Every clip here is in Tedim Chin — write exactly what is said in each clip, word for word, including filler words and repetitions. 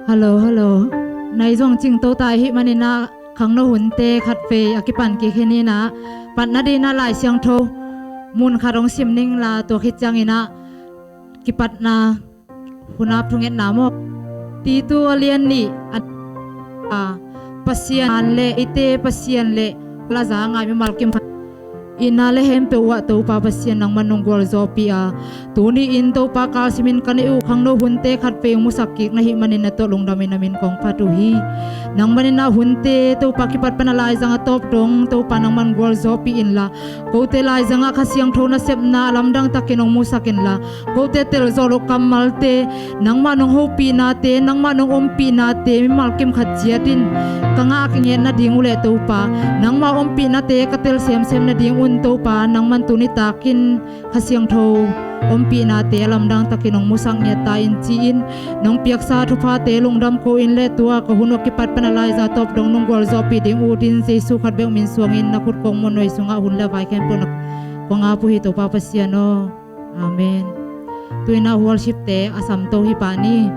Hallo, hallo. Nai zong cingto ta ahih manin ah khangno hunte khatvei a kipan kik hi ni in ah, patna dingin ah Lai Siangtho mun khat hong sim ning la, tua khit ciangin ah kipatna hun ap thungetna maw? Titu a lian nih a, Pasian le eite Pasian le la za ngai mimal kim khat in ah le khempeuh uh ah Topa Pasian nangman nong gualzawhpih a, tuni-in Topa kalsimin ka neih uh khangno hunte khatvei hong musak kik na hih manin na tawh lungdamin na min kong phat uh hi. Nangman in ah hunte Topa kipat pan a laizang a tawp dong Topa nangman gualzawhpih inla, kote laizangah Kha Siangtho nasepna a lamdang takin hong musak inla, kote telzawh loh kammalte, nangmah nong hopihnate, nangmah nong ompihnate mimal kim khat ciatin ka ngah a kinget nading uh leh Topa, nangmah ompihnate ka tel semsem nading un Topa, nangman tuni takin Kha Siangtho ompihnate a lamdang takin hong musak ngiat ta in ci-in, nong piaksa thuphate lungdam ko in le tua ka hun uh a kipat pan a laiza tawp dong nong gualzawhpih ding uh din Jesu khat bek min suangin na khut kong muanhuai sungah hun le vai khempeuh na kong ap uh hi Topa Pasian aw. Amen. Tu-in ah worship-te a samto hi pah ni.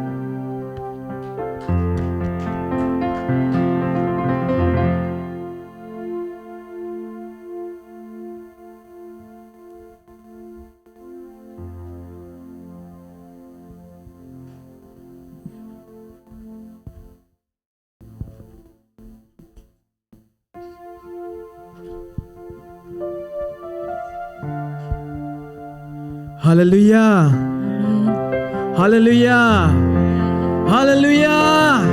Halleluiah. Halleluiah. Halleluiah.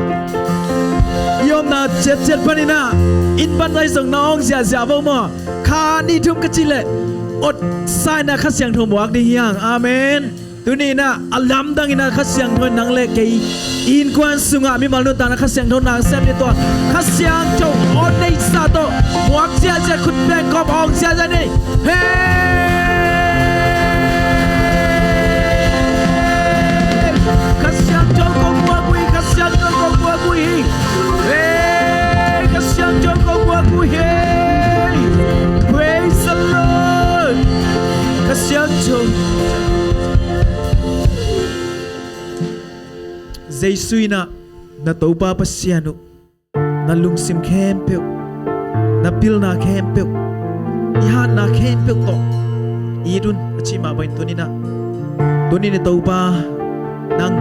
I omna ciatciat panin ah inn pan zai zong na awng ziahziah vo maw? Kha nih thum ka cih leh awt sa in ah Kha Siangtho muak ding hi hang. Amen. Tuni in ah a lamdang in ah Kha Siangtho in nang le kei i innkuan sungah mimal nuntakna Kha Siangtho nasem ni. Tua Kha Siangtho aw neihsa tawh muak ziahziah, khut beng kawm awng ziahziah ni. Hey! Kha Siangtho kong muak uh hi, Kha Siangtho kong muak uh hi. Hey! Kha Siangtho kong muak uh hi. Praise the Lord. Kha Siangtho. Jesu in ah na Topa Pasian uh na lungsim khempeuh, na pilna khempeuh, i hatna khempeuh tawh it un a cih mah bangin tuni in ah, tuni in ah Topa nang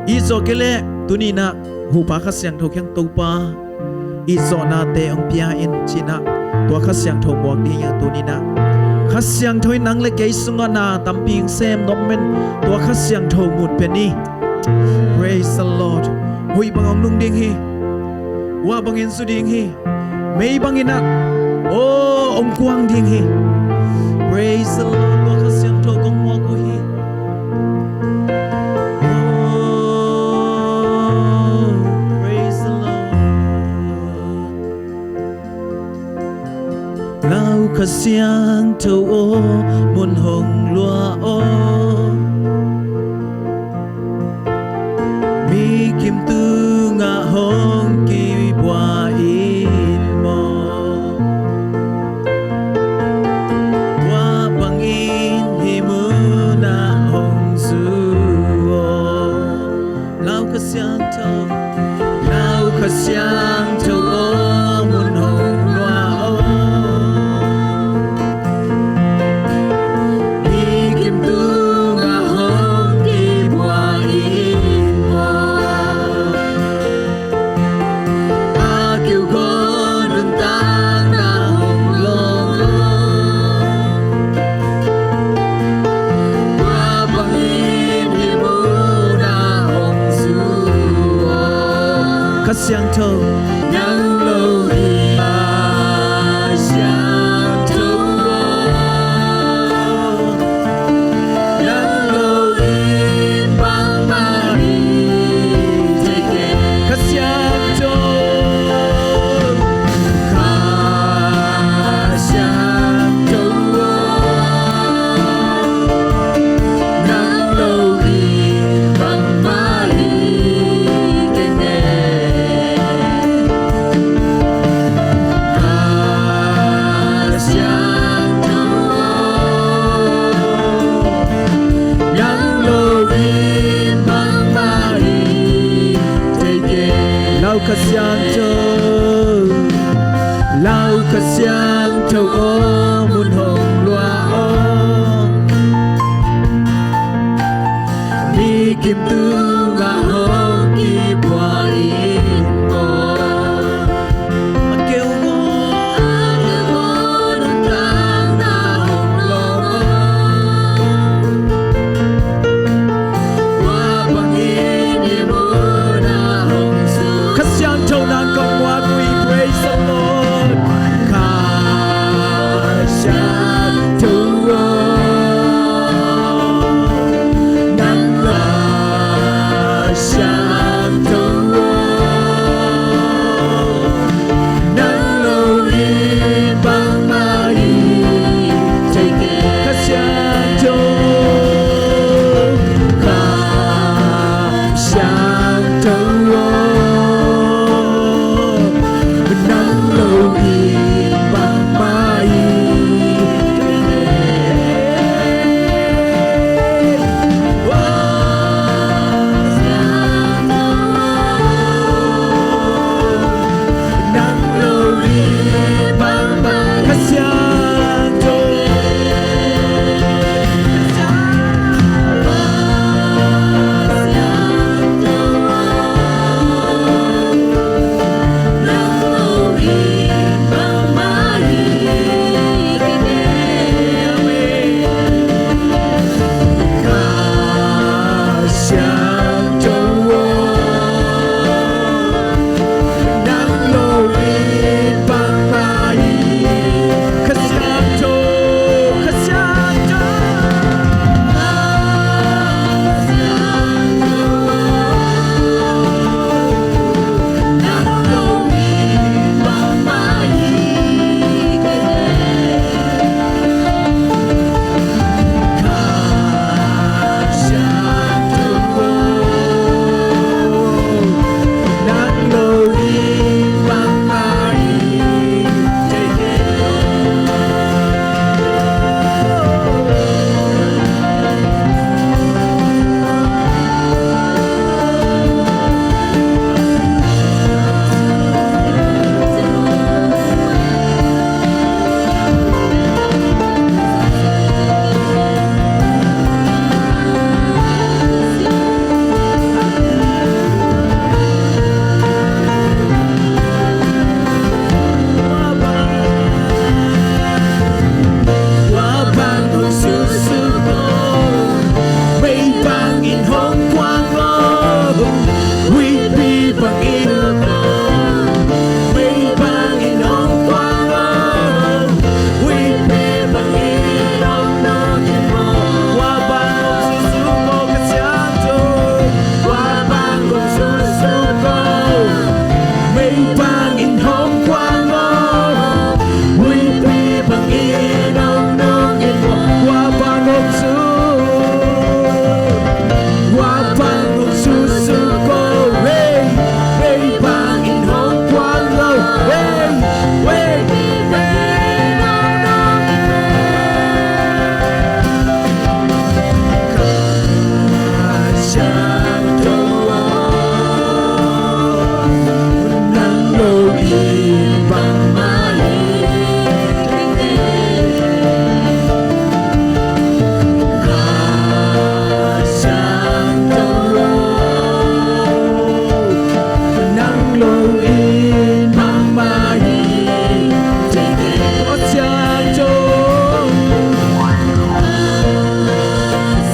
it zawh kei leh tuni in ah Huhpa Kha Siangtho kiang Topa itzawhnate hong pia in ci-in ah tua Kha Siangtho muak ding hi hang. Tuni in ah Kha Siangtho in nang le kei sungah na tampi hong sem nuam in tua Kha Siangtho mun pia ni. Praise the Lord. Huih bang hong nung ding hi. Uah bangin zu ding hi. Mei bangin ah aw hong kuang ding hi. Praise the Lord. Tua Kha Siangtho kong muak uh hi. Oh, praise the Lord. Lau Kha Siangtho aw, mun hong luah aw, mi kim tungah hong kibuak in maw? Tua bangin hih munah hong zu aw. Lau Kha Siangtho, Lau Kha Siangtho aw, mun hong luah aw, mi kim tungah hong kibuak in maw? A kiu kong nuntakna hong lawng aw, tua bangin hih munah hong zu aw. Kha Siangtho. Nang lo hi Kha Siangtho aw. Nang lo in bangmah hi thei kei. Kha Siangtho, Kha Siangtho aw, nang lo in bangmah hi kei. Kha Siangtho, Lau Kha Siangtho aw, mun hong luah aw. Mi kim tungah hong kipua in aw. A keu maw, a keu maw, Kha Siangtho nang kong muak, we praise the Lord. Kha Siangtho aw, nang Kha Siangtho aw, nang lo in bangmah hi thei kei. Kha Siangtho, Kha Siangtho aw, nang lo in bangmah hi thei kei. Kha Siangtho, Kha Siangtho aw, nang lo in bangmah hi. Kha Siangtho, Kha Siangtho, nang lo in bangmah hi. Tua bang hong suksuak aw, mei bangin hong kuang aw, huihpi bangin hong kuang aw, mei bangin hong kuang aw, huihpi bangin hong nung in aw. Tua bang hong suksuak aw, Kha Siangtho, tua bang hong suksuak aw, mei bangin hong kuang aw, huihpi bangin hong nung in aw. Tua bang hong su, tua bang hong suksuak aw, hey, mei bangin hong kuang aw, hey, hey, hey. Kha Siangtho aw, nang lo in bangmah hi. Kha Siangtho aw, nang lo in bangmah hi. Kha Siangtho, Kha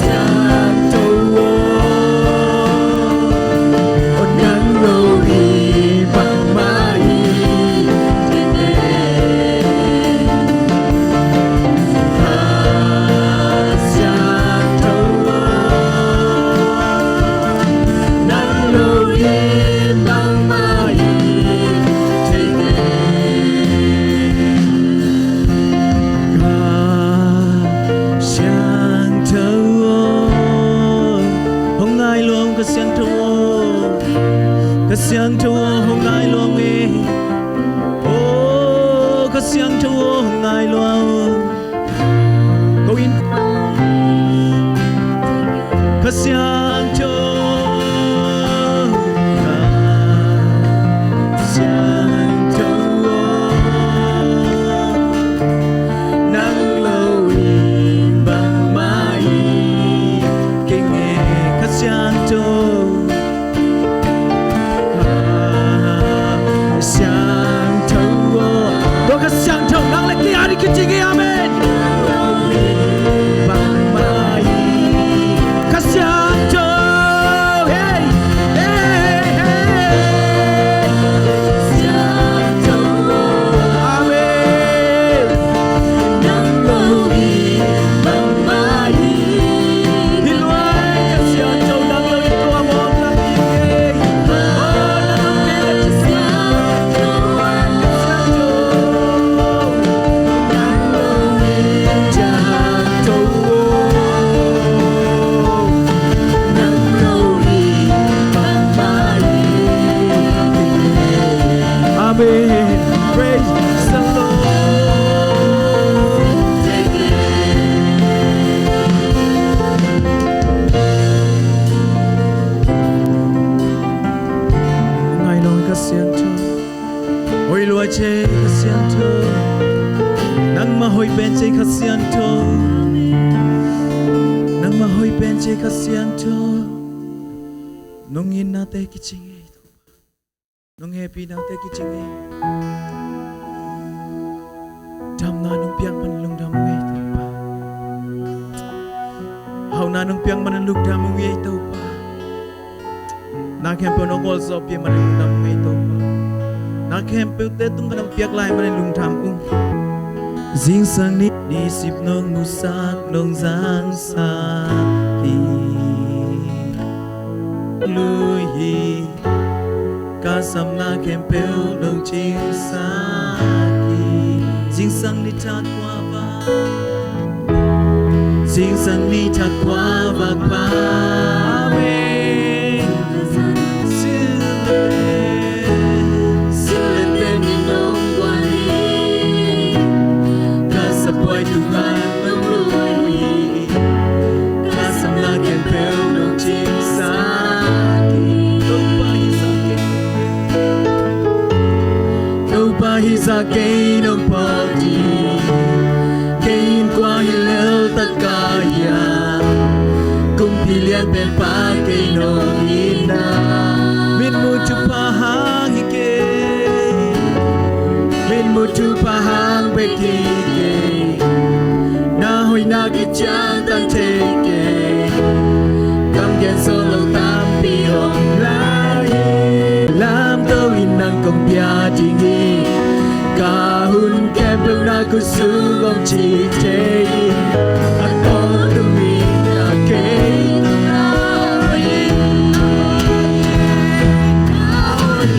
Siangtho aw, nang lo in bangmah hi. Kha Siangtho aw, nang lo in bangmah hi thei kei. Kha Siangtho aw, hong ngai lua ung, Kha Siangtho aw. Kha Siangtho aw, hong ngai lua ung e. Aw, Kha Siangtho aw, hong ngai lua ung. Ko in, Kha Siangtho, Kha Cei Kha Siangtho, nangmah hoih pen cei Kha Siangtho, nangmah hoih pen cei Kha Siangtho. Nong itnate kicing ei, nong hehpihnate kicing ei. Damna nong piak manin lungdam ung ei Topa. Hauhna nong piak manin lungdam ung ei Topa. Na khempeuh nong awlzawhpih manin lungdam ung ei Topa. Na khempeuhte tungah nong piak lai manin lungdam ung. Zingsang ni, ni sip nong musak nong zangsak hi. Lui hi. Ka samna khempeuh nong cingsak hi. Zingsang ni that khuavak, zingsang ni that khuavak pha. Amen. Silente, silente ni nong guan hi. Ka sabuai tungah nong lui hi. Ka samna khempeuh nong cingsak hi. Topa hih zah kei, Topa hih zah kei nong phawk hi. Kei in kua hi lel taktak hiam? Kumpi lian pen pa kei nong hi na. Mitmuh thupha hang hi kei, mitmuh thupha hang bek hi kei. Na hoihna kician tan thei kei. Kam gen zo lo tampi om lai hi. Lamto in nang kong bia ding hi. Ka hun khempeuh na khutsung kong ci thei hi. A tawntung in na kei tung na hoih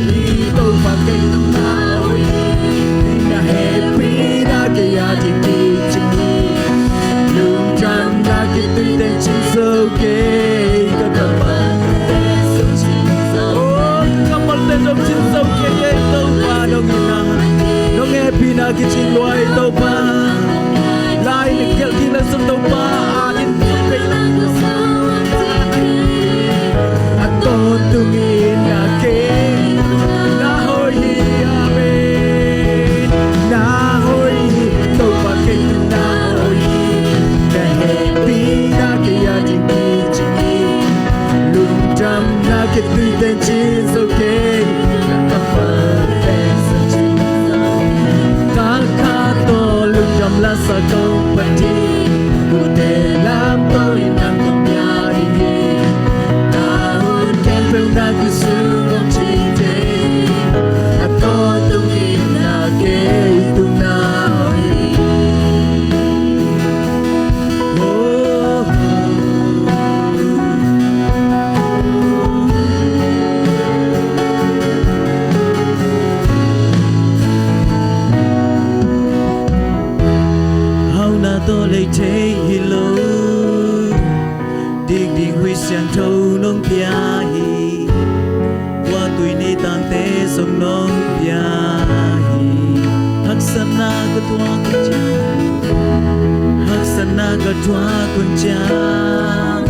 hi. Topa kei tung na hoih hi. Na hehpihna kei a ding kicing hi. Lungdamna kituite cing zo kei. Ka kampalte zong cing zo. Oh, ka kampalte zong cing zo kei ei Topa. Nong itna, nong hehpihna kicing lua ei Topa. Lai ni khial ding le sum Topa, a ding sum kei. A tawntung in na kei na hoih hi. Amen. Na hoih hi. Topa kei tung na hoih hi. Na hehpihna kei a ding kicing hi. Lungdamna kituite cing zo kei. Ka kampalte zong cing zo. Ka kha tawh lungdam lasa kong phat hi. Kute lamto in nang kong bia ding hi. Na hun khempeuh na khutsung kong ci thei hi. A tawntung in na kei tung na hoih hi. Oh. Hauhna tawh lei thei hi lo. Dik ding huih siangtho nong pia hi. Tua tui ni tangte zong nong pia hi. Haksatna ka thuak hun ciang, haksatna ka thuak hun ciang,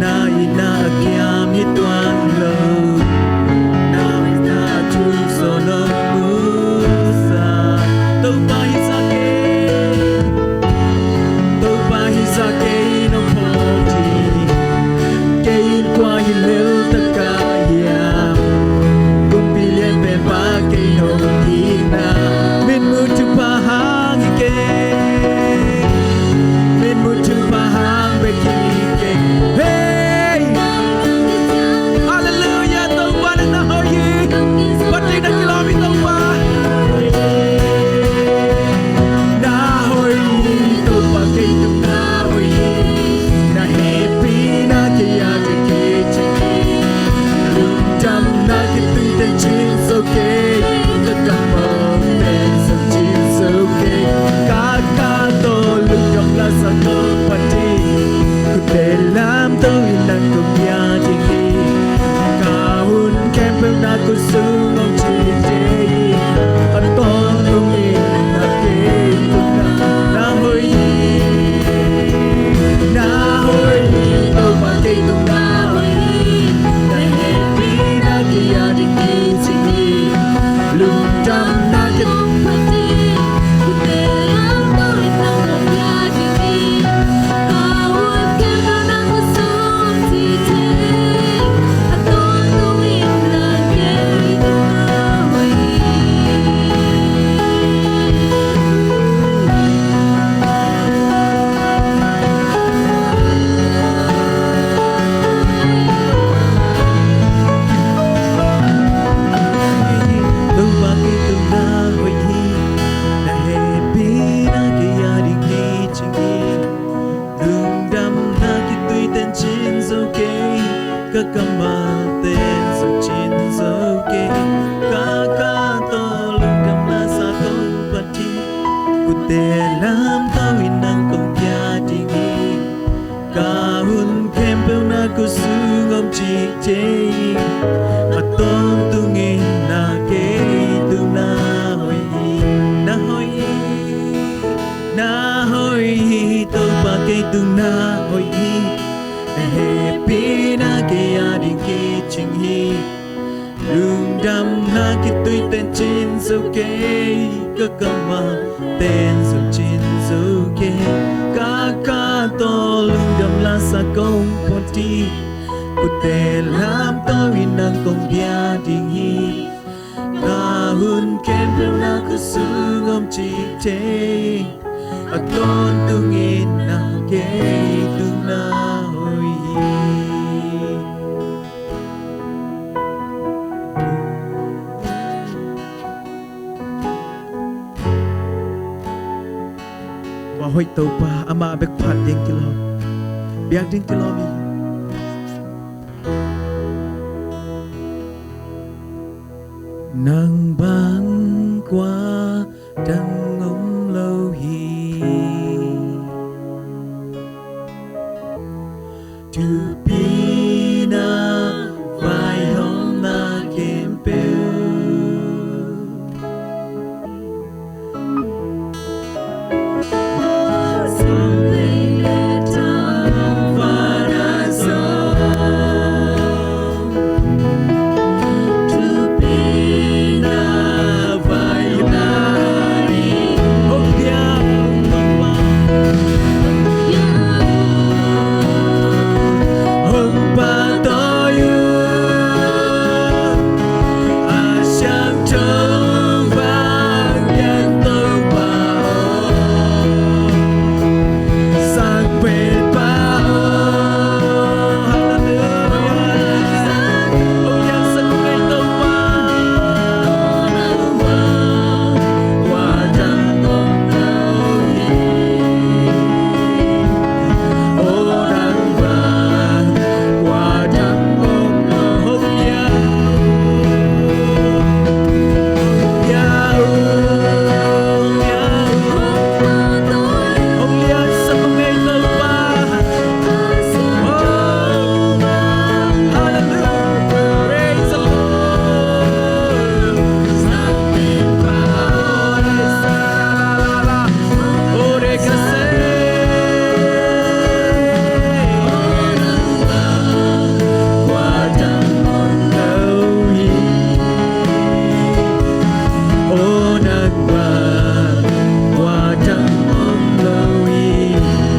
na itna a kiam hi tuan lo. Na itna a thuk zaw nong musak. Topa hih zah kei, Topa hih zah kei nong phawk hi. Kei in kua hi lel taktak hiam? Kumpi lian pen pa kei nong hi na. Mitmuh thupha hang hi kei. Mitmuh thupha hang bek hi kei. Hey! Halleluiah, Topa nang na hoih hi. Phat ding na kilawm hi Topa. Na hoih hi Topa, kei tung na hoih hi. Na hehpihna kei a ding kicing hi. Lungdamna kituite cing zo kei. Ka kampalte zong cing zo kei. Ka kha tawh lungdam lasa kong phat hi. Kute lamto in nang kong bia ding hi. Ka hun khempeuh na khutsung kong ci thei hi. A tawntung in na kei tung na hoih hi. Na hoih hi Topa, kei tung na hoih hi. Na hehpihna kei a ding kicing hi. Lungdamna Ka kammal ten zong cin zo kei. Ka kha tawh lungdam lasa kong phat hi. Kote lamto in nang kong pia ding hi. Ka hun khempeuh na khutsung om cikcek hi. A tawntungin na kei tung na hoih hi. Na hoih hi. Na hoih hi. Topa kei tung na hoih hi. Na hehpihna kei a ding kicing hi. Lungdamna khitui ten cin zo kei. Ka kammal ten zong cin zo kei. Ka kha tawh lungdam lasa kong phat hi. Kote lamto in nang kong pia ding hi. Ka hun khempeuh na khutsung om cikcek. A tawntungin na kei tung na hoih hi. Tua hoih Topa, amah bek phat ding kilawm, biak ding kilawm hi. Nang bang kua dang om lo hi. Thupina vaihawmna khempeuh.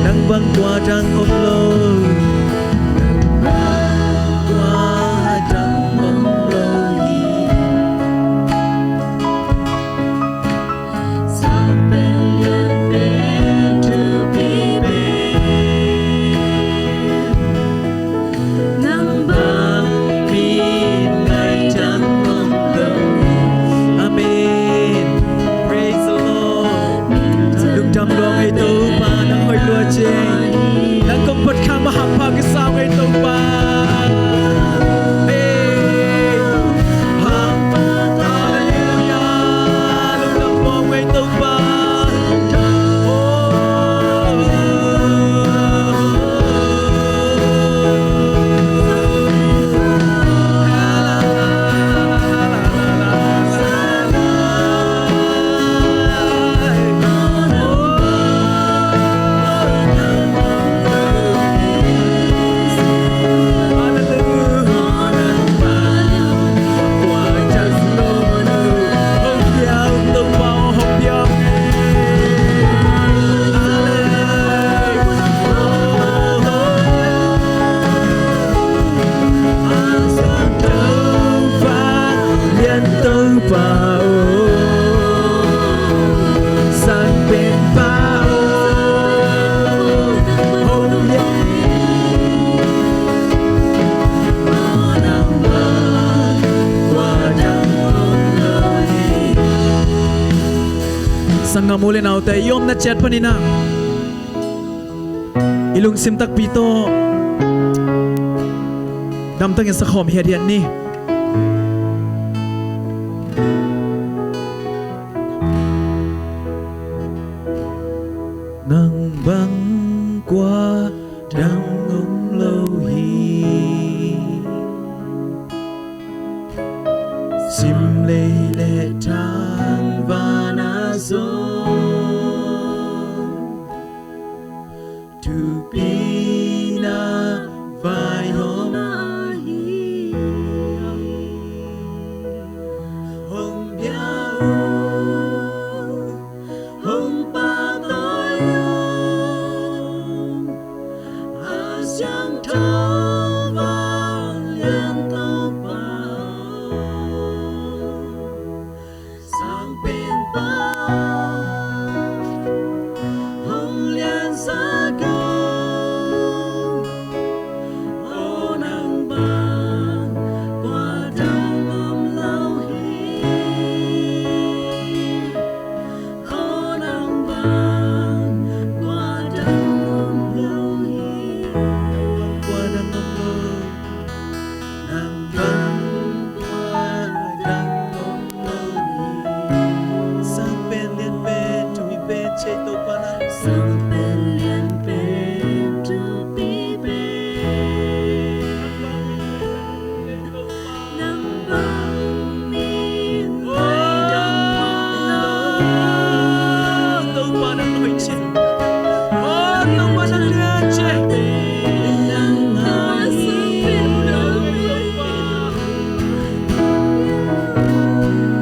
Nang bang kua dang om lo. Nang bang kua dang om lo hi. Sang pen lian pen thupi pen. Nang bang min ngai dang om lo. Amen. Praise the Lord. Lungdam lua ngei Topa, nang hoih lua cing. Nang kong phat khak ma hampha kisa ngei Topa. Amen. Hallelujah. Lungdam lua ngei Topa. Sanggam u le naute, i omna ciat panin ah i lungsim takpi tawh Damtangin sakhawm hiathiat ni. Nang bang kua dang om lo hi. Sim lei le thang vana zong, thupi na vaihawm na hi. Hong bia uh, hong pahtawi uh, a siangtho vanglian Topa. Sang pen Pa hong liansak uh. O nang bang kua dang om lo hi. O nang bang kua dang om lo hi. Kua dang om lo. Nang bang kua dang om lo hi. Sang pen lian pen thupi pen, ci ei Topa nang. Sang pen lian pen thupi pen. Nang bang min dang om lo. Topa nang hoih ci. O Topa nang lian ci.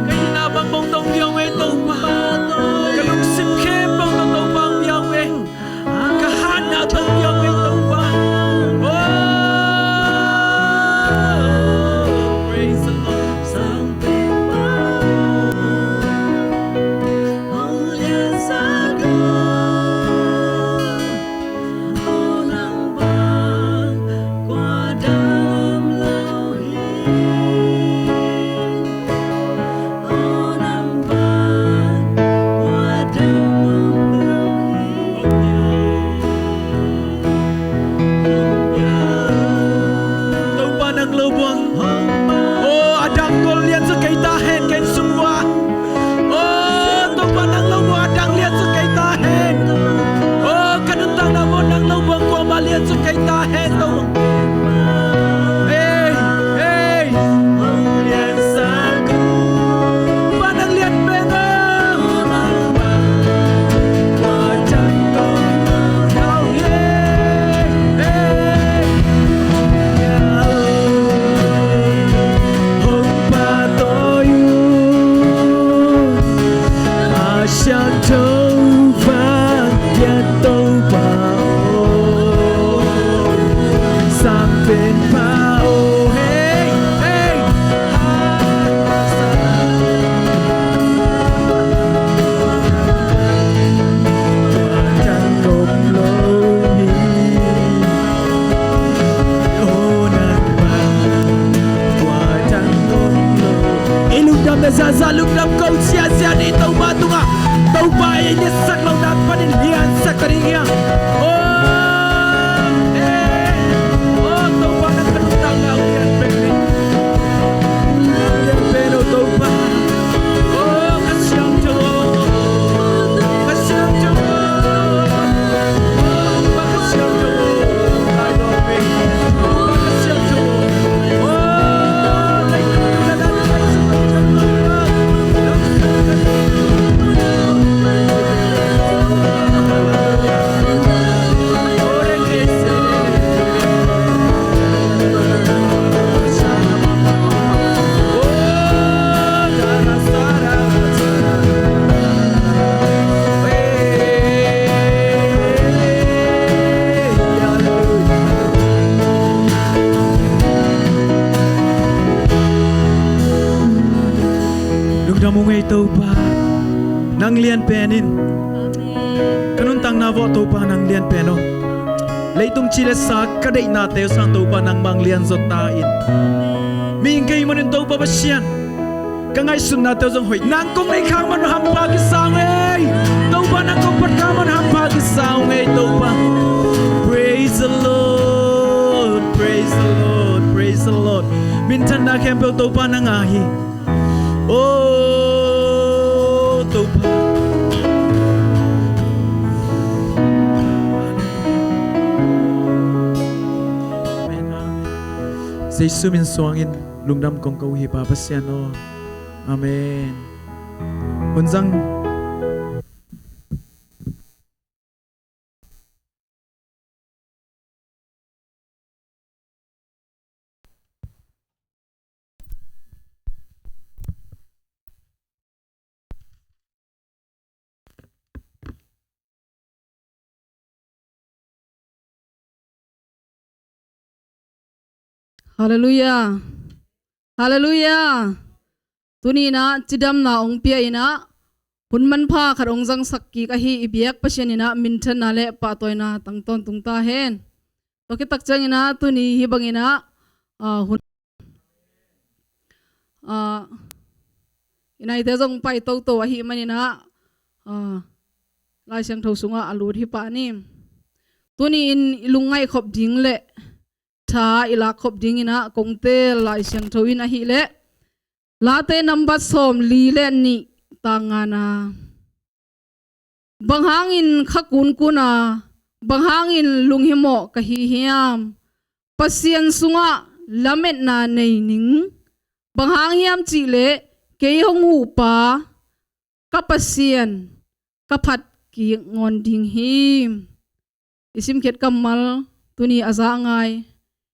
Ka hihna bang hong dong diau ei Topa. Ka lungsim khempeuh tawh Topa hong diau ei. Ka hatna tawh hong diau ei Topa. Oh, praise the Lord. Topa nang lo buang. Oh, a dang tual lian sa kei ta hen, ken sung ua. Oh, Topa nang lo buang, a dang lian sa kei ta hen. Oh, ka nuntakna mah nang lo buang, kuamah lian sa kei ta hen, Topa. Hey, hey. Topa nang lian pen ah. Hong pahtawi uh, a siangtho vanglian Topa aw. Sang pen Pa aw, hey, hey. Ei lungdam na ziahziah, lungdam ko ziahziah ni Topa tungah. Topa ei liansak lohna panin liansak ta ding hi hang. Oh, eh. Oh, Topa nang ka nuntakna lian pen ni. Lian pen oh Topa. Lungdam ung ei Topa, nang lian pen in. Amen. Ka nuntakna vawh Topa nang lian pen aw. Leitung ci le sa ka deihnate uh sang Topa nangmah hong lian zaw ta in. Amen. Mihing ka hih manin Topa Pasian, ka ngaihsutnate uh zong hoih. Nang kong neih khak man hampha kisa ung ei. Topa nang kong phat khak man hampha kisa ung ei Topa. Praise the Lord, praise the Lord, praise the Minthanna khempeuh Topa nang a hi. O Topa, Jesu min suangin lungdam kong ko hi Pa Pasian aw. Amen. Hun zang. Halleluiah. Halleluiah. Tuni in ah cidamna hong pia in ah hun manpha khat hong zangsak kik ahi i biak Pasian in ah minthanna le pahtawina tang tawntung ta hen. Tua khit tak ciangin ah tuni hih bangin ah, ah, hun, ah, i naite zong pai toto ahih manin ah, ah, Lai Siangtho sungah a lut hi pah ni. Tuni in i lungngaih khop ding le tha i lak khop dingin ah kong teel Lai Siangtho in ahih leh Late nambat sawmli le nih, tang ngana. Bang hangin kha kunkun a, bang hangin lunghimawh ka hi hiam? Pasian sungah lametna nei ning. Bang hang hiam cih leh kei hong huhpa ka Pasian ka phat kik ngawn ding hi. I simkhiat kammal tuni a za a ngai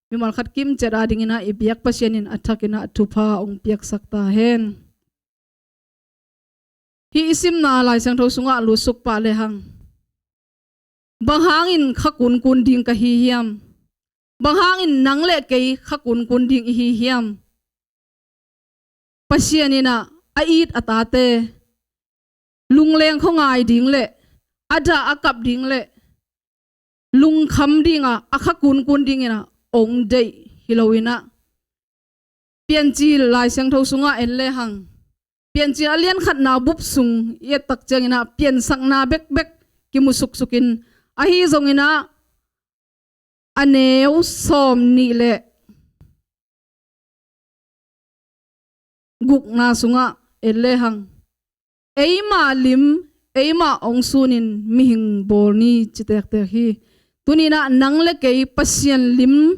mimal khat kimciat adingin ah i biak Pasian in a thakin ah thupha hong piaksak ta hen. Hih i simna Lai Siangtho sungah lutsuk pah lehang, bang hangin kha kunkun ding ka hi hiam? Bang hangin nang le kei kha kunkun ding i hi hiam? Pasian in ah a it a tate lungleng khuangai ding le a dah a kap ding le lungkham dingah a kha kunkun dingin ah hong deih hi loin ah, Piancil Lai Siangtho sungah en lehang, Piancil a lian khatna bup sung i et tak ciangin ah piansakna bekbek kimu suksukin, ahi zongin ah a neu sawmnih le gukna sungah en lehang, eima lim eima hong sunin mihing bawl ni ci tektek hi. Tuni in ah nang le kei Pasian lim,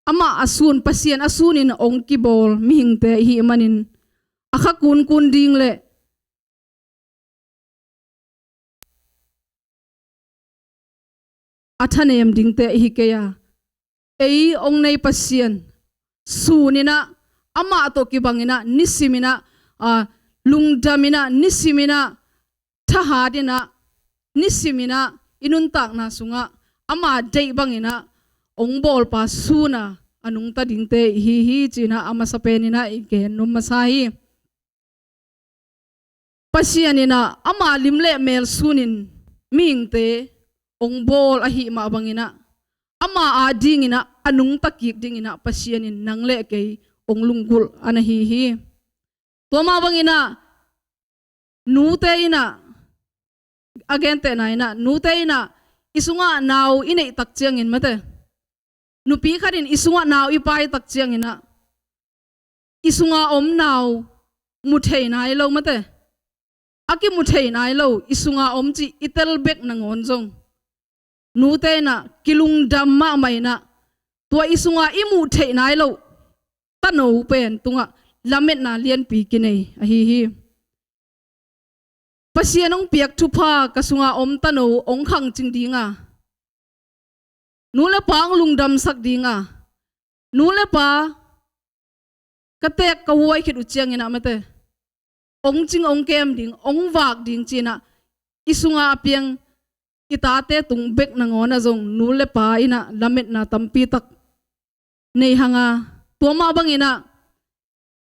amah a sun, Pasian a sunin hong kibawl mihingte i hih manin a kha kunkun ding le a thanem dingte i hi kei a, ei hong nei Pasian sunin ah amah tawh kibangin ah nisimin ah, a, lungdamin ah nisimin ah thahatin ah nisimin ah i nuntakna sungah ama deih bangin ah hong bawlpa sun a a nungta dingte i hi hi ci-in ah a masa penin ah i gen nuam masa hi. Pasian in ah ama lim le mel sunin mihingte hong bawl ahih mah bangin ah ama adingin ah a nungta kik dingin ah Pasian in nang le kei hong lunggulh a na hi hi. Tua mah bangin ah nute in ah, a gentehna in ah nute in ah i sungah nau i neih tak ciangin mate, nupi khat in i sungah nau i pai tak ciangin ah i sunga om nau mu thei nai lo mate, a kimu thei nai lo i sunga om cih i tel bek nangawn zong nute in ah kilungdam mahmah in ah tua i sunga i muh theih nai loh tano pen tungah lametna lianpi kinei ahi hi. Pasian hong piak thupha ka sunga om tano hong khangcing ding a, nu le pa hong lungdamsak ding a, nu le pa ka teek ka huai khit uh ciangin ah mate, hong cing hong kem ding, hong vak ding ci-in ah i sunga a piang i tate tung bek nangawn ah zong nu le pa in ah lametna tampi tak nei hang a, tua mah bangin ah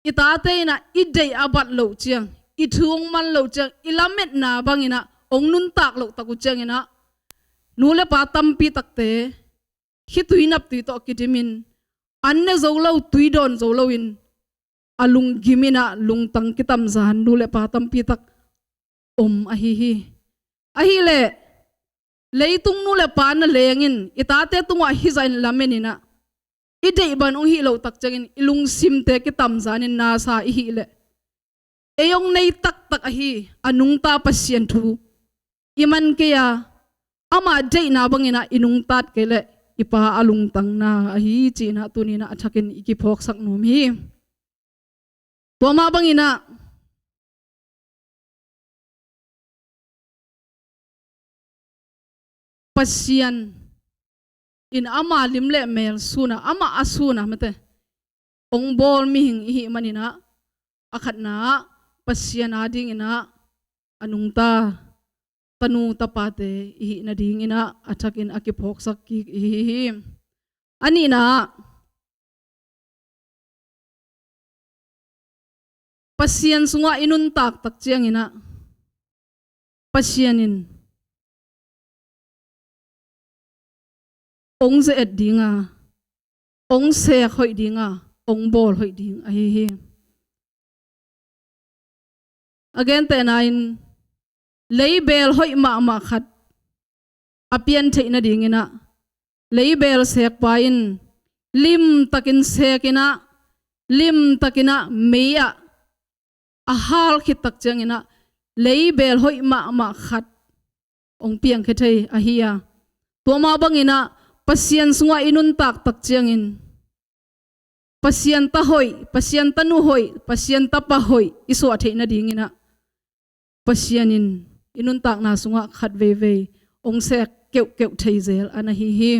i tate in ah i deih a bat loh ciang, i thu hong man loh ciang, i lametna bangin ah hong nuntak loh tak uh ciangin ah nu le pa tampi takte khitui naptui tawh kidimin an ne zo lo, tui dawn zo loin a lunggim in ah lungtang kitamzan nu le pa tampi tak om ahi hi. Ahih leh leitung nu le pa na leng in i tate tungah hizah in lamen in ah i deih bang hong hih loh tak ciangin i lungsimte kitamzanin nasa i hih leh, ei hong nei taktak ahi a nungta Pasian thu i man kei a, ama deihna bangin ah i nungtat kei leh i Pa a lungtang na ahi ci-in ah tuni-in ah a thakin i kiphawksak nuam hi. Tua mah bangin ah Pasian in ama lim le mel sunah, amah a sunah mate hong bawl mihing i hih manin ah, a khatna ah Pasian adingin ah a nungta tanu tapate i hih nadingin ah a thakin a kiphawksak kik i hi hi. A nihna ah Pasian sungah i nuntak tak ciangin ah Pasian in hong ze-et ding a, hong seek hoih ding a, hong bawl hoih ding ahi hi. A gentehna in leibel hoih mahmah khat a pian theih nadingin ah leibel sekpa in limtakin sekin ah, limtakin ah mei ah a hal khit tak ciangin ah leibel hoih mahmah khat hong piangkhia thei ahi a. Tua mah bangin ah Pasian sungah i nuntak tak ciangin Pasian ta hoih, Pasian tanu hoih, Pasian tapa hoih i suah theih nadingin ah Pasian in i nuntakna sungah khat veivei hong sek keuhkeuh thei zel a na hi hi.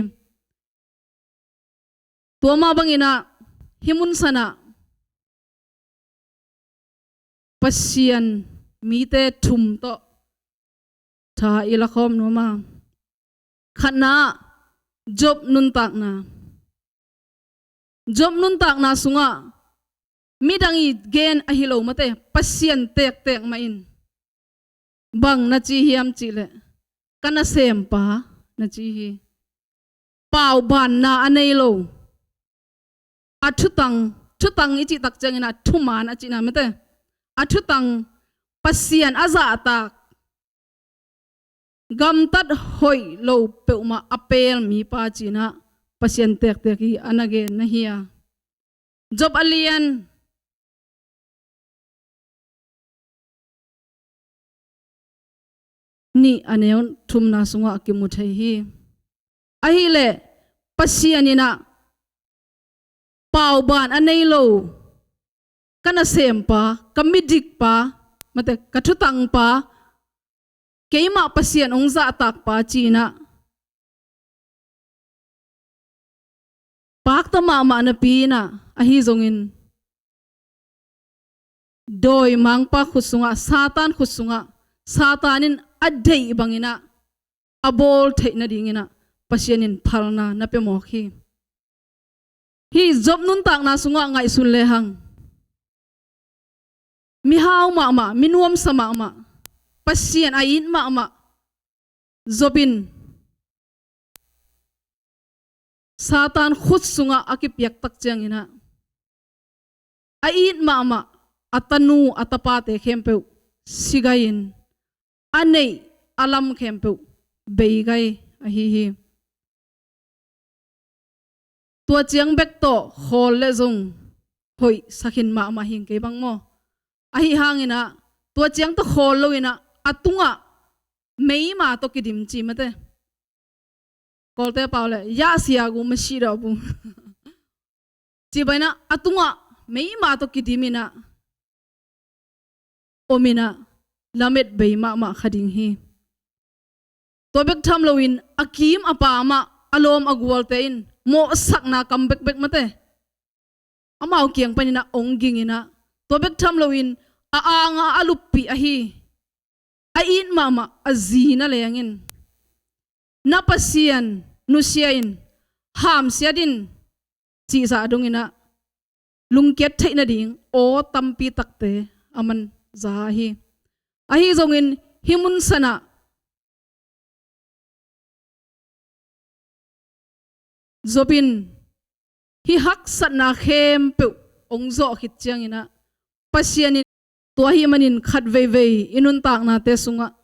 Tua mah bangin ah hih mun sanah Pasian mite thum tawh tha i lakhawm nuam a. Khatna ah Job nuntakna. Job nuntakna sungah midang i gen ahi lo mate, Pasian tektek mah in bang na ci hiam cih leh, ka nasempa na ci hi. Paubanna a nei lo, a thutang, thutang i cih tak ciangin ah thuman a cihna mate, a thutang, Pasian a zahtak, gamtat hoih lo peuhmah a pel mipa ci-in ah Pasian tektek hi a na gen na hi a. Job a lian nih a neu thumna sungah kimu thei hi. Ahih leh Pasian in ah pauban a nei lo, ka nasempa, ka midikpa, mate, ka thutangpa, keimah Pasian hong zahtakpa ci-in ah pakta mahmah napi-in ah, ahi zongin dawimangpa khut sungah, Satan khut sungah, Satan in a deih bangin ah a bawl theih nadingin ah Pasian in phalna na pia mawk hi. Hih Job nuntakna sungah ngaihsun lehang, mihau mahmah, mi nuamsa mahmah, Pasian a it mahmah Job in Satan khut sungah a kipiak tak ciangin ah, a it mahmah a tanu a tapate khempeuh si gai-in, a neih a lam khempeuh bei gai ahi hi. Tua ciang bek tawh khawl leh zong hoih sakhin mahmah hing kei bang maw? Ahi hangin ah, tua ciang tawh khawl lo-in ah, a tungah meima tawh kidim ci mate. Kawlte pau leh, ya sia gu ma shi dawh bu. Ci bang in ah, a tungah meima tawh kidim in ah, om in ah, lamet bei mahmah kha ding hi. Tua bek tham loin, a kim a pam ah, a lawm a gualte in mawhsakna kam bekbek mate, amau kiang panin ah hong ging in ah, tua bek tham loin, a anga a luppih ahi, a it mahmah a zi na leng in, na Pasian nusia in, hamsiat in, cihzah dongin ah, lungkiat theih nading aw tampi takte a man za hi. Ahi zongin hih mun sanah Job in hih haksatna khempeuh hong zawh khit ciangin ah, Pasian in tua ahih manin khat veivei i nuntaknate sungah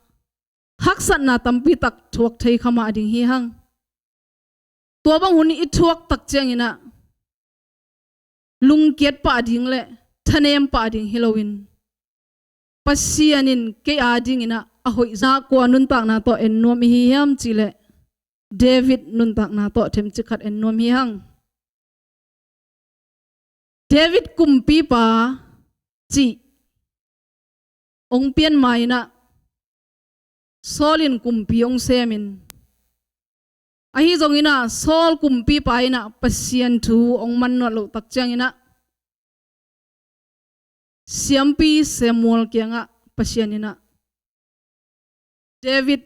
haksatna tampi tak thuak thei kha mah ding hi hang. Tua bang hun i thuak tak ciangin ah, lungkiat pah ding le thanem pah ding hi loin, Pasian in kei adingin ah a hoih zah kua nuntakna tawh en nuam i hi hiam cih leh David nuntakna tawh themcik khat en nuam hi hang. David kumpipa cih hong pian ma-in ah Saul in kumpi hong semin, ahi zongin ah Saul kumpipa in ah Pasian thu hong man nuat loh tak ciangin ah siampi Samuel kiangah Pasian in ah David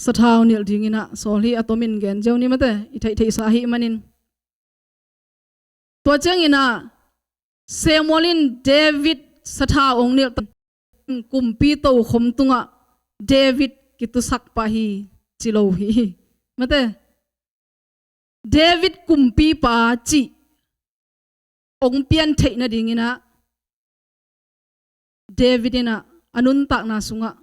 sathau nilh dingin ah Saul hi a tomin gen ziau ni mate, i theihtheihsa ahih manin. Tua ciangin ah Samuel in David sathau hong nilh takin kumpi tokhom tungah David kitusak pah hi ci lo hi. Mate, David kumpipa cih hong pian theih nadingin ah David in ah a nuntakna sungah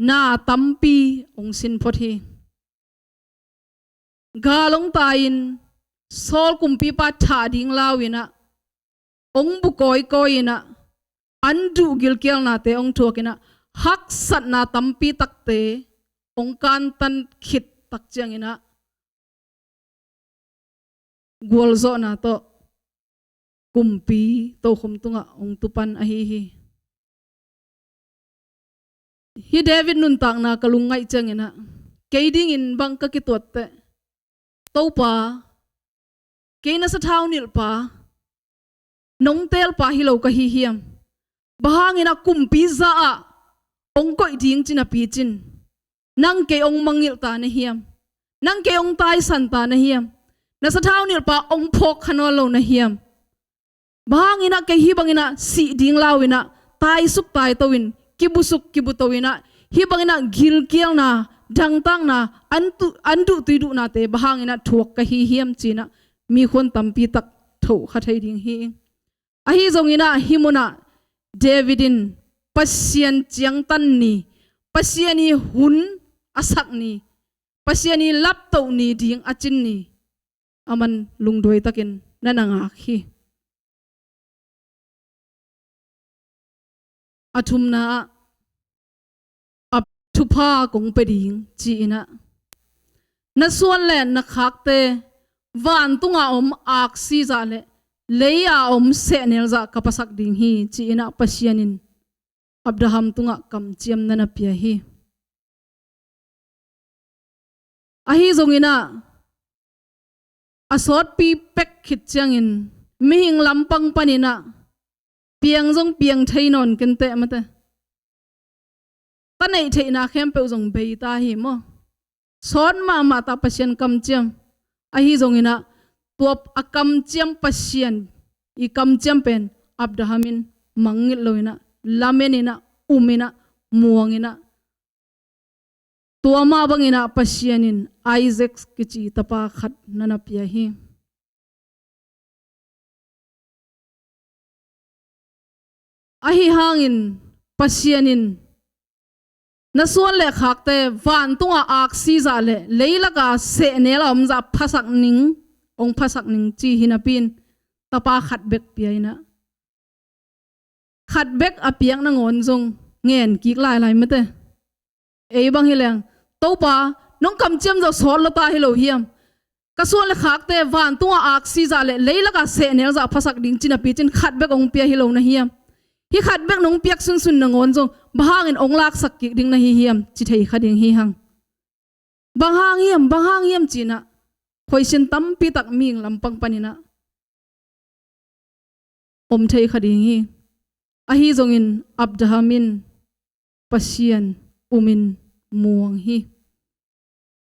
na tampi hong sin phot hi. Gal hong tai-in Saul kumpipa thah ding lau-in ah hong bu kawikawi-in ah an duh gilkialnate hong thuakin ah haksatna tampi takte hong kantan khit tak ciangin ah gualzawhna tawh kumpi tokhom tungah hong tupan ahi hi. Hih David nuntakna ka lungngaih ciangin ah kei dingin bang ka kituatteh, Topa, kei na sathau nilhpa, nong teelpa hi lo ka hi hiam? Bang hangin ah kumpi zah ah hong koih ding ci napi cin nang kei hong mangngilh ta na hiam? Nang kei hong taisan ta na hiam? Na sathau nilhpa hong phawk kha nawn lo na hiam? Bang hangin ah kei hih bangin ah sih ding lau-in ah taisuk taito-in, kibusuk kibuto-in ah, hih bangin ah gilkialna, dangtakna, an tu-, an duh tui duhnate bang hangin ah thuak ka hi hiam ci-in ah mikhuan tampi tak thoh kha thei ding hi. Ahi zongin ah hih munah David in Pasian ciangtan ni, Pasian ii hun a sak ni, Pasian ii laptoh ni ding a cin ni aman lungduai takin na na ngak hi. A thumna ah, a thupha kong pia ding ci-in ah, na suan le na khakte vantunga om aksi zah le lei-a om sehnel zah ka phasak ding hi ci-in ah Pasian in Abraham tungah kamciam na na pia hi. Ahi zongin ah a sawtpi pek khit ciangin mihing lampang panin ah piang zong piang thei nawn kenteh mate. Ta neih theihna khempeuh zong bei ta hi maw. Sawt mahmah ta Pasian kamciam. Ahi zongin ah tua a kamciam Pasian ii kamciam pen Abraham in mangngilh lo-in ah, lamen-in ah, um-in ah, muang-in ah, tua mah bangin ah Pasian in Isaac kici tapa khat na na pia hi. Ahi hangin Pasian in na suan le khakte vantunga aksi zah le leilaka sehnel a om zah phasak ning, hong phasak ning ci hi napi-in tapa khat bek pia-in ah, khat bek a piak nangawn zong ngen kik lailai mate. Ei bang hi leng, Topa, nong kamciam zah sawt lua ta hi lo hiam? Ka suan le khakte vantunga aksi zah le leilaka sehnel zah phasak ding ci napi cin khat bek hong pia hi lo na hiam? Hih khat bek nong piak sunsun nangawn zong bang hangin hong laksak kik ding na hi hiam ci thei kha ding hi hang. Bang hang hiam, bang hang hiam ci-in ah khoisin tampi tak mihing lampang panin ah om thei kha ding hi. Ahi zongin Abraham in Pasian um-in muang hi.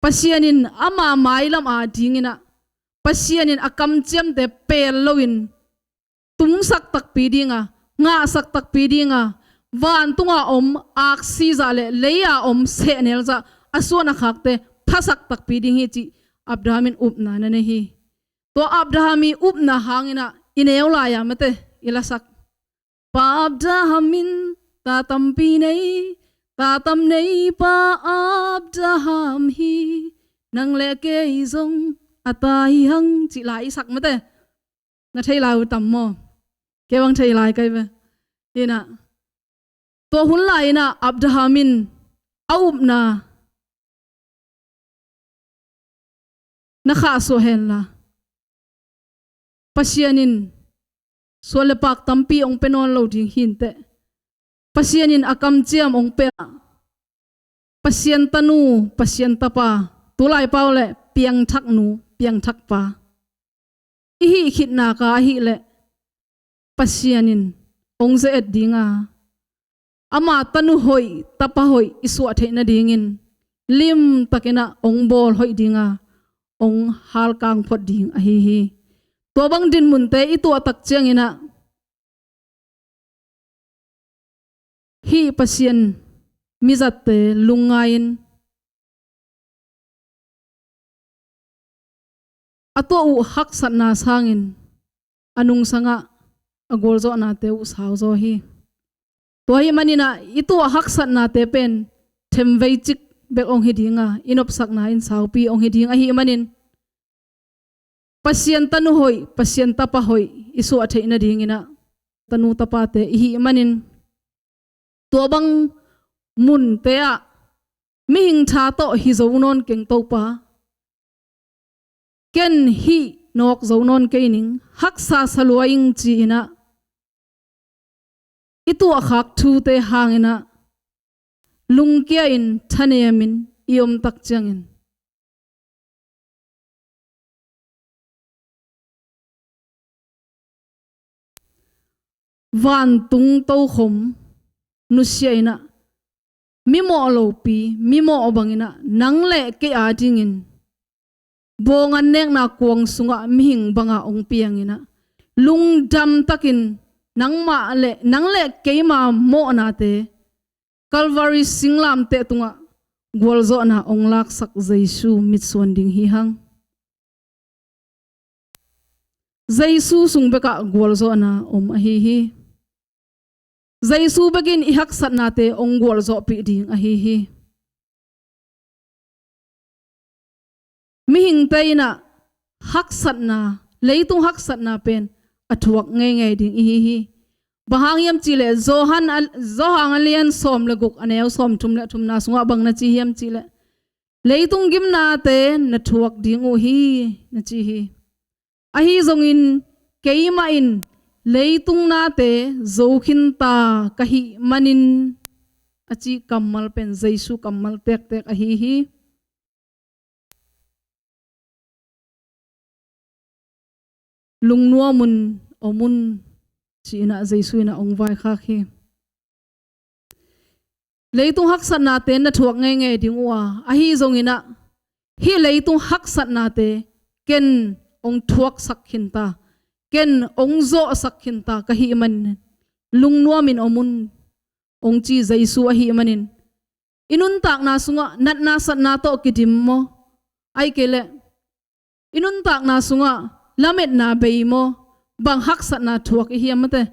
Pasian in ama mailam adingin ah, Pasian in a kamciamte pel lo-in tungsak takpi ding a, ngahsak takpi ding a, vantunga om aksi zah le lei-a om sehnel zah a suan a khakte phasak takpi ding hi cih Abraham in upna na nei hi. Tua Abraham ii upna hangin ah i neu lai-a mate i lasak, Pa Abraham in ta tampi nei, ta tam nei pa Abraham hi, nang le kei zong a ta hi hang cih lai i sak mate. Na thei lai uh tam maw? Kei bang thei lai kai ve. Hi na. Tua hun lai-in ah Abraham in a upna na khahsuah henla, Pasian in suan le pak tampi hong pia nawn lo ding hi inteh. Pasian in a kamciam hong pia. Pasian tanu, Pasian tapa, tu lai pau leh piangthak nu, piangthak pa i hih khit nak a ahih leh Pasian in hong ze-et ding a, ama tanu hoih, tapa hoih i suah theih nadingin limtakin ah hong bawl hoih ding a, hong halkang phot ding ahi hi. Tua bang dinmunte i tuah tak ciangin ah hih Pasian mizatte lungngai-in a tuah uh haksatna sangin a nungsangah a gualzawhnate uh sauzaw hi. Tua ahih manin ah i tuah haksatnate pen themvei cik bek hong hi ding a, i nopsakna in saupi hong hi ding ahih manin Pasian tanu hoih, Pasian tapa hoih i suah theih nadingin ah tanu tapate i hih manin tua bang munte ah mihing tha tawh hi zo nawn keng Topa, ken hih nawk zo nawn kei ning, haksa sa lua ing ci-in ah i tuahkhak thute hangin ah lungkia-in thanemin i om tak ciangin vantung tokhom nusia-in ah mimawh lopi, mimawh bangin ah nang le kei adingin bawng annekna kuang sungah mihing banga hong piangin ah lungdam takin nangmah le, nang le keima mawhnate Calvary singlamteh tungah gualzawhna hong laksak Jesu mitsuan ding hi hang. Jesu sung bekah gualzawhna om ahi hi. Jesu bekin i haksatnate hong gualzawhpih ding ahi hi. Mihingte in ah haksatna, leitung haksatna pen a thuak ngeingei ding ihi hi. Bang hang hiam cihleh Johan a, Johan a lian sawm le guk a neu sawm thum le thumna sungah bang na ci hiam cihleh, leitung gimnate na thuak ding uh hi, na ci hi. Ahi zongin keimah in leitung nate zo khinta ka hih manin a cih kammal pen Jesu kammal tektek ahi hi. Lungnuam un om un ci-in ah Jesu in ah hong vaikhak hi. Leitung haksatnate na thuak ngeingei ding uh a, ahi zongin ah hih leitung haksatnate ken hong thuaksak khinta, ken hong zawhsak khinta ka hih manin lungnuamin om un, hong ci Jesu ahih manin i nuntakna sungah natna satna tawh kidim maw? Ahih kei leh i nuntakna sungah lametna bei maw? Bang haksatna thuak i hiam mate?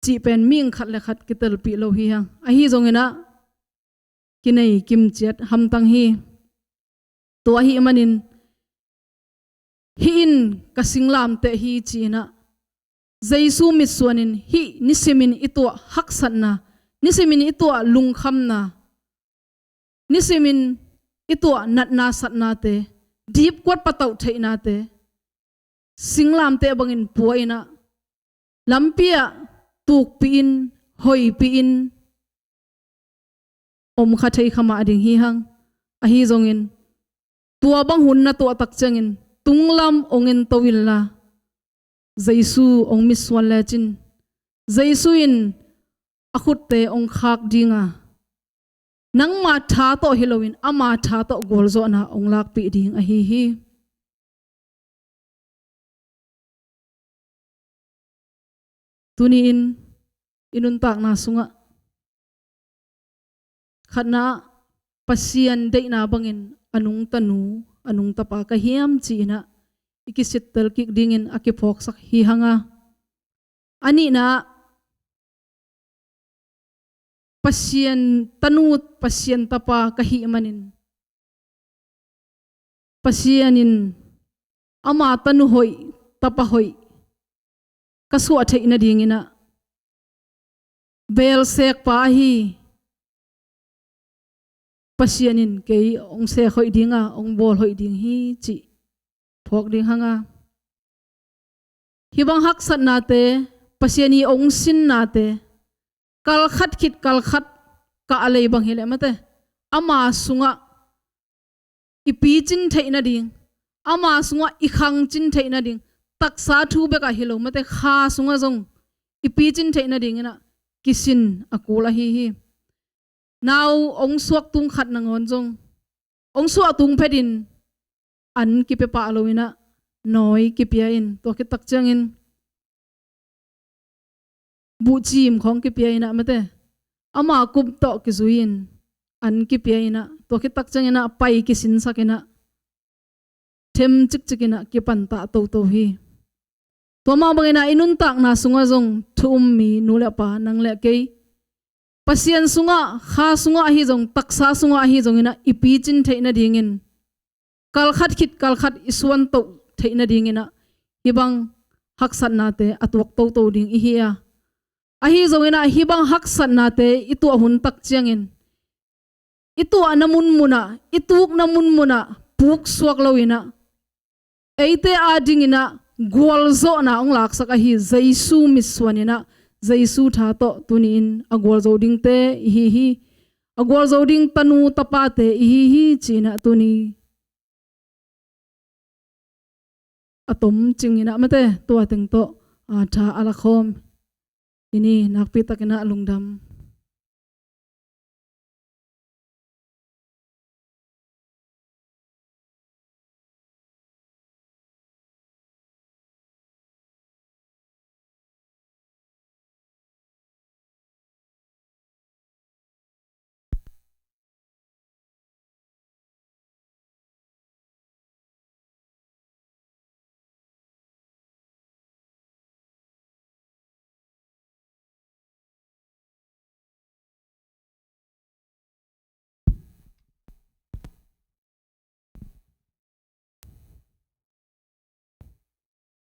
Cih pen mihing khat le khat kitelpih lo hi hang. Ahi zongin ah kinei kimciat hamtang hi. Tua ahih manin hih in ka singlamteh hi ci-in ah Jesu mitsuanin hih nisimin i tuah haksatna, nisimin i tuah lungkhamna, nisimin i tuah natna satnate, dipkuat patauh theihnate singlamteh bangin pua-in ah lampi ah tukpih in, hoipih in om kha thei kha mah ding hi hang. Ahi zongin tua bang hun na tuah tak ciangin tunglam hong ento inla, Jesu hong mitsuan lecin Jesu in a khutte hong khak ding a, nangma tha tawh hi loin ama tha tawh gualzawhna hong lakpih ding ahi hi. Tuni-in i nuntakna sungah khatna ah Pasian deihna bangin a nungta nu, a nungta pa ka hiam ci-in ah i kisittel kik dingin a kiphawksak hi hang a, a nihna ah Pasian tanu, Pasian tapa ka hih manin Pasian in ama tanu hoih, tapa hoih ka suah theih nadingin ah, beelsekpa ahi Pasian in kei hong sek hoih ding a, hong bawl hoih ding hi cih phawk ding hang a. Hih bang haksatnate, Pasian i hong sinnate, kalkhat khit kalkhat kah a lei bang hi leh mate, ama sungah i picin theih nading, ama sungah i khangcin theih nading, taksa thu bek ah hi lo mate, kha sungah zong i picin theih nadingin ah kisin a kul ahi hi. Nau hong suak tung khat nangawn zong, hong suah tung phetin an kipia pah lo in ah, nawi kipia in, tua khit tak ciangin buhcim khawng kipia in ah mate, ama kum tawh kizui in an kipia in ah, tua khit tak ciangin ah pai kisinsak in ah, them cikcik in ah kipantah toto hi. Tua mah bangin ah i nuntakna sungah zong thu um mi nu le pa, nang le kei, Pasian sungah, kha sungah ahi zong, taksa sungah ahi zongin ah i picin theih nadingin, kalkhat khit kalkhat i suantoh theih nadingin ah, hih bang haksatnate a tuak toto ding i hi a. Ahi zongin ah hih bang haksatnate i tuah hun tak ciangin, i tuahna munmunah, i tukna munmunah puksuak lo in ah, eite adingin ah gualzawhna hong laksak ahi Jesu mitsuan in ah, Jesu tha tawh tuni-in a gualzo dingte i hi hi. A gualzo ding tanu tapate i hi hi ci-in ah tuni a tom cingin ah mate, tua teng tawh, a, tha a lakhawm i ni. Nakpi takin ah lungdam.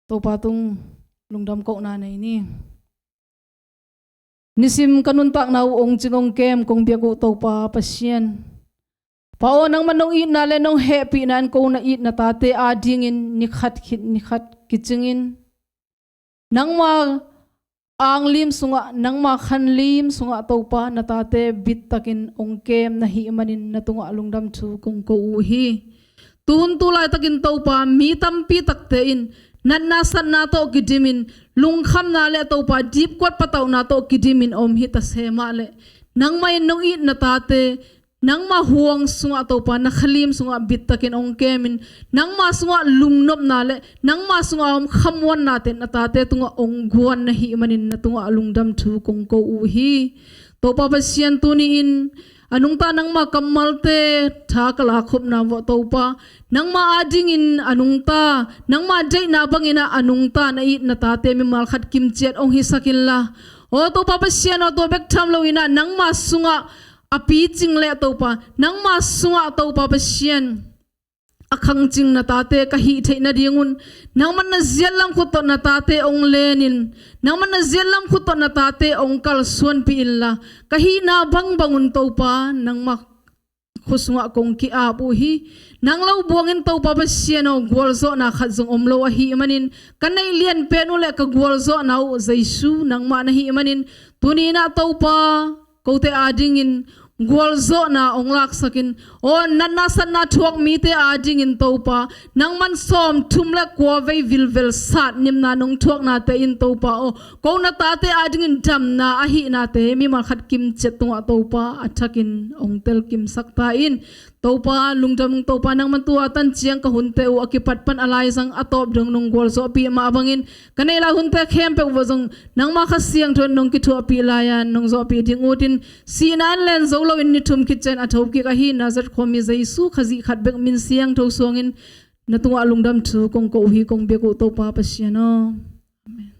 Topa tung lungdam kohna nei ni. Nisim ka nuntakna uh hong cing hong kem kong biak uh Topa Pasian, Pa aw, nangmah nong itna le nong hehpihna in ko na it na tate adingin ni khat khit ni khat kicingin, nangma anglim sungah, nangma khanlim sungah Topa, na tate bittakin hong kem na hih manin na tungah lungdam thu kong ko uh hi. Tuhun tu laitakin Topa, mi tampi takte in natna satna tawh kidimin, lungkhamna le Topa dipkuat patauhna tawh kidimin om hi ta se mah leh, nangmah in nong it na tate, nangma huang sungah Topa, na khalim sungah bittakin hong kemin, nangma sungah lungnopna le nangma sungah om khamuannate na tate tungah hong guan na hih manin na tungah lungdam thu kong ko uh hi. Topa Pasian, tuni-in a nungta nangma kammalte tha ka lakhopna vawh Topa, nangma adingin a nungta, nangma deihna bangin ah a nungta na it na tate mimal khat kimciat hong hisak inla, aw Topa Pasian aw, tua bek tham loin ah nangma sungah a picing le Topa, nangma sungah Topa Pasian a khangcing na tate ka hih theih nadingun, nangmah na ziatlam khut tawh na tate hong lenin, nangmah na ziatlam khut tawh na tate hong kalsuanpih inla, ka hihna bangbangun Topa, nangmah khut sungah kong ki-ap uh hi. Nang lo buangin Topa Pasian aw, gualzawhna khat zong om lo ahih manin, ka neih lianpen uh le ka gualzawhna uh Jesu nangmah na hih manin, tuni-in ah Topa, kote adingin gualzawhna hong laksakin, aw natna satna thuak mite adingin Topa, nangman sawmthum le kua vei vilvel satnimna nong thuaknate in Topa aw, ko na tate adingin damna ahihnate mimal khat kimciat tungah Topa a thakin hong telkimsak ta in. Topa lungdam ung Topa, nangman tua tan ciang ka hunte uh a kipat pan a laizang a tawp dong nong gualzawhpih mah bangin, ka neih lai hunte khempeuh vawh zong nangma Kha Siangtho in nong kithuahpih lai-a nong zawhpih ding utin, sihna in len zo loin ni thum khit ciang a thokik ahi Nazareth khuami Jesu Khazih khat bek min siangtho suangin na tungah lungdam thu kong ko uh hi, kong biak uh Topa Pasian aw. Amen.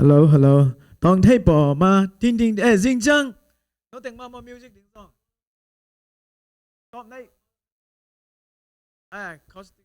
Hello, hello. Tawng thei paw ma, ting ting, eh, zing ciang. No teng ma maw music ding song. Tawm nei. Eh, caustic.